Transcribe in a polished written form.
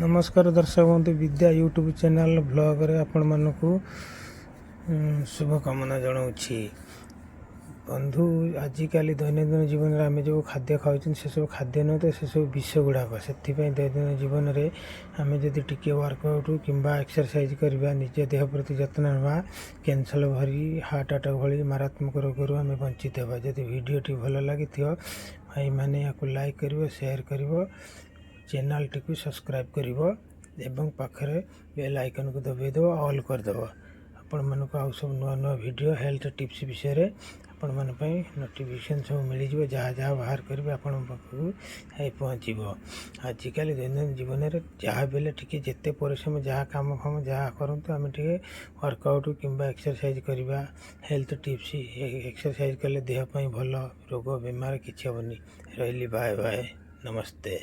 ନମସ୍କାର ଦର୍ଶକ ବନ୍ଧୁ, ବିଦ୍ୟା ୟୁଟ୍ୟୁବ୍ ଚ୍ୟାନେଲ୍ ବ୍ଲଗ୍ରେ ଆପଣମାନଙ୍କୁ ଶୁଭକାମନା ଜଣାଉଛି। ବନ୍ଧୁ, ଆଜିକାଲି ଦୈନନ୍ଦିନ ଜୀବନରେ ଆମେ ଯେଉଁ ଖାଦ୍ୟ ଖାଉଛନ୍ତି, ସେସବୁ ଖାଦ୍ୟ ନୁହେଁ ତ, ସେସବୁ ବିଷ ଗୁଡ଼ାକ। ସେଥିପାଇଁ ଦୈନନ୍ଦିନ ଜୀବନରେ ଆମେ ଯଦି ଟିକିଏ ୱାର୍କଆଉଟ୍ କିମ୍ବା ଏକ୍ସରସାଇଜ୍ କରିବା, ନିଜ ଦେହ ପ୍ରତି ଯତ୍ନ ନେବା, କ୍ୟାନ୍ସର ଭଳି, ହାର୍ଟ ଆଟାକ୍ ଭଳି ମାରାତ୍ମକ ରୋଗରୁ ଆମେ ବଞ୍ଚିତ ହେବା। ଯଦି ଭିଡ଼ିଓଟି ଭଲ ଲାଗିଥିବ ଭାଇମାନେ, ଏହାକୁ ଲାଇକ୍ କରିବ, ସେୟାର କରିବ, ଚ୍ୟାନେଲ୍ଟିକୁ ସବସ୍କ୍ରାଇବ୍ କରିବ ଏବଂ ପାଖରେ ବେଲ୍ ଆଇକନ୍କୁ ଦବାଇ ଦେବ, ଅଲ୍ କରିଦେବ। ଆପଣମାନଙ୍କୁ ଆଉ ସବୁ ନୂଆ ନୂଆ ଭିଡ଼ିଓ ହେଲ୍ଥ ଟିପ୍ସ ବିଷୟରେ ଆପଣମାନଙ୍କ ପାଇଁ ନୋଟିଫିକେସନ୍ ସବୁ ମିଳିଯିବ। ଯାହା ଯାହା ବାହାର କରିବେ, ଆପଣଙ୍କ ପାଖକୁ ଯାଇ ପହଞ୍ଚିବ। ଆଜିକାଲି ଦୈନନ୍ଦିନ ଜୀବନରେ ଯାହା ବି ହେଲେ ଟିକେ ଯେତେ ପରିଶ୍ରମ, ଯାହା କାମ ଫାମ ଯାହା କରନ୍ତୁ, ଆମେ ଟିକେ ୱାର୍କଆଉଟ୍ କିମ୍ବା ଏକ୍ସରସାଇଜ୍ କରିବା। ହେଲ୍ଥ ଟିପ୍ସ, ଏକ୍ସରସାଇଜ୍ କଲେ ଦେହ ପାଇଁ ଭଲ, ରୋଗ ବେମାର କିଛି ହେବନି। ରହିଲି, ବାଏ ବାଏ, ନମସ୍ତେ।